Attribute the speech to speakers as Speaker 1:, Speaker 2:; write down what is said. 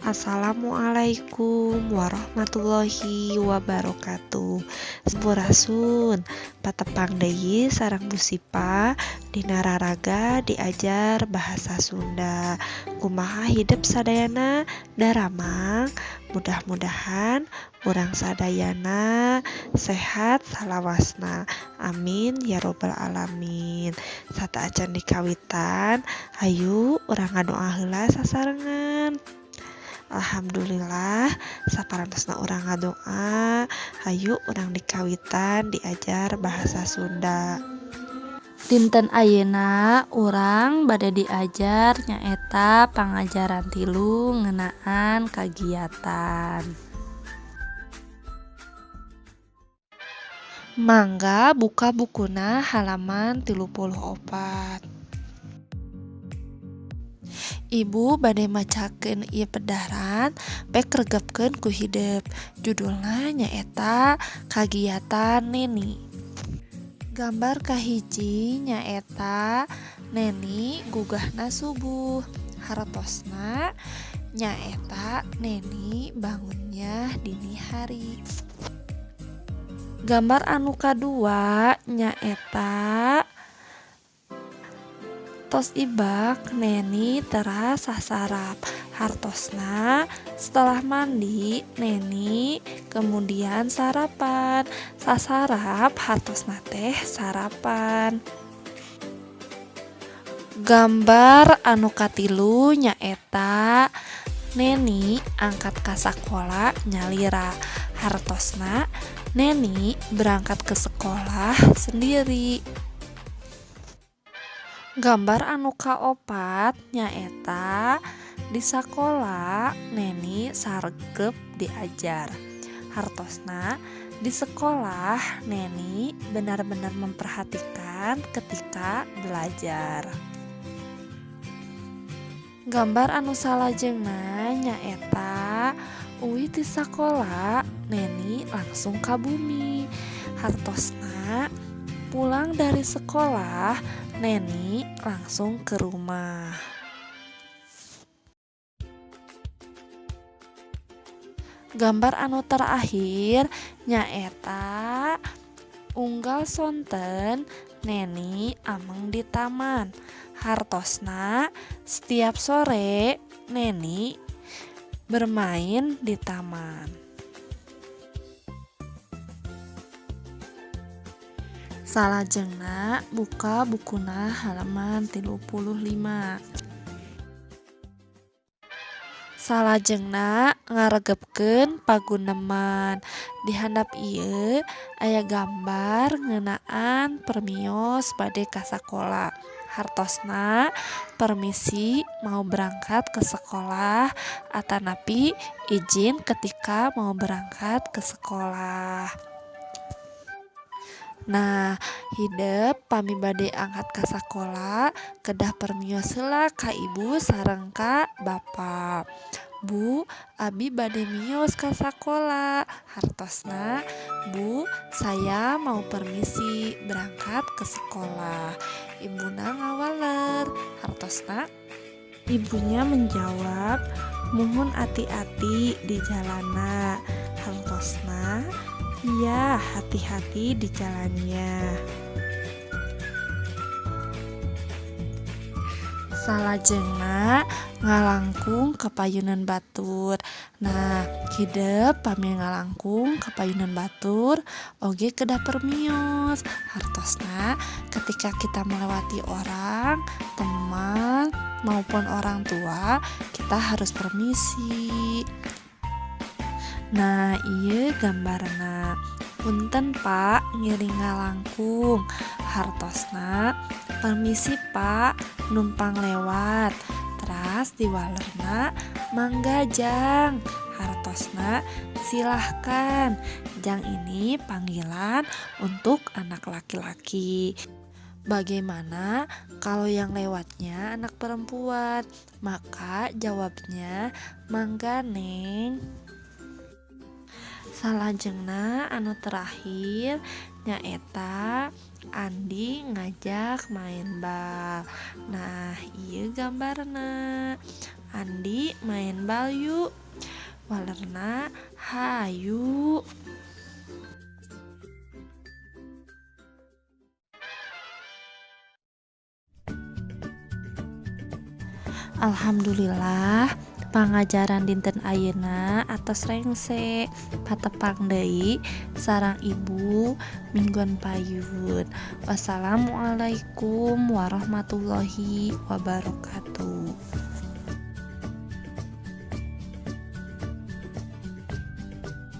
Speaker 1: Assalamualaikum warahmatullahi wabarakatuh. Sampurasun, patepang deui sareng Bu Sipa dina raraga diajar bahasa Sunda. Kumaha hidep sadayana daramang? Mudah-mudahan urang sadayana sehat salawasna. Amin ya robbal alamin. Sateuacan dikawitan, hayu urang ngadoa heula sasarengan. Alhamdulillah saparantosna urang ngadoa, hayu urang dikawitan diajar bahasa Sunda.
Speaker 2: Dinten ayeuna urang bade diajar nyaeta pangajaran 3 ngeunaan kagiatan.
Speaker 1: Mangga buka bukuna halaman 34. Ibu bade macakeun ieu pedaran pek regepkeun ku hidep. Judulna nyaeta Kagiatan Neni. Gambar kahiji nyaeta Neni gugahna subuh. Hartosna nyaeta Neni bangunnya dini hari. Gambar anu kadua nyaeta tos ibak Neni teras sasarap. Hartosna setelah mandi Neni kemudian sarapan. Sasarap hartosna teh sarapan. Gambar anu katilu nyaeta Neni angkat ka sakola nyalira. Hartosna Neni berangkat ke sekolah sendiri. Gambar anu kaopat nyaeta di sakola Neni saregep diajar. Hartosna di sekolah Neni benar-benar memperhatikan ketika belajar. Gambar anu salajengna nyaeta uih ti sakola Neni langsung ka bumi. Hartosna pulang dari sekolah Neni langsung ke rumah. Gambar anu terakhir nyaeta unggal sonten Neni ameng di taman. Hartosna setiap sore Neni bermain di taman. Salajengna buka bukuna halaman 35. Salajengna ngaregepkeun paguneman. Di handap ieu aya gambar ngeunaan permios bade ka sakola. Hartosna permisi mau berangkat ke sekolah atanapi izin ketika mau berangkat ke sekolah. Nah, hidep pami bade angkat ka sakola kedah permios heula ka ibu sareng ka bapa. Bu, abi bade mios ka sakola. Hartosna, Bu, saya mau permisi berangkat ke sekolah. Ibuna ngawaler. Hartosna, ibunya menjawab, muhun ati-ati di jalana. Hartosna, iya, hati-hati di jalannya. Salajengna ngalangkung ka payunan batur. Nah, hidep pami ngalangkung ka payunan batur oge kedah permios. Hartosna ketika kita melewati orang, teman maupun orang tua, kita harus permisi. Nah, ieu gambarna. Punten Pak, ngiring ngalangkung. Hartosna permisi Pak, numpang lewat. Teras diwalerna mangga jang. Hartosna silahkan. Jang ini panggilan untuk anak laki-laki. Bagaimana kalau yang lewatnya anak perempuan? Maka jawabnya mangga neng. Salajengna anu terakhir nyaeta Andi ngajak main bal. Nah, ieu gambarna. Andi maen bal yuk. Walerna hayu.
Speaker 2: Alhamdulillah pangajaran dinten ayeuna atos rengse. Patepang deui sareng ibu mingguan payun. Wassalamualaikum warahmatullahi wabarakatuh.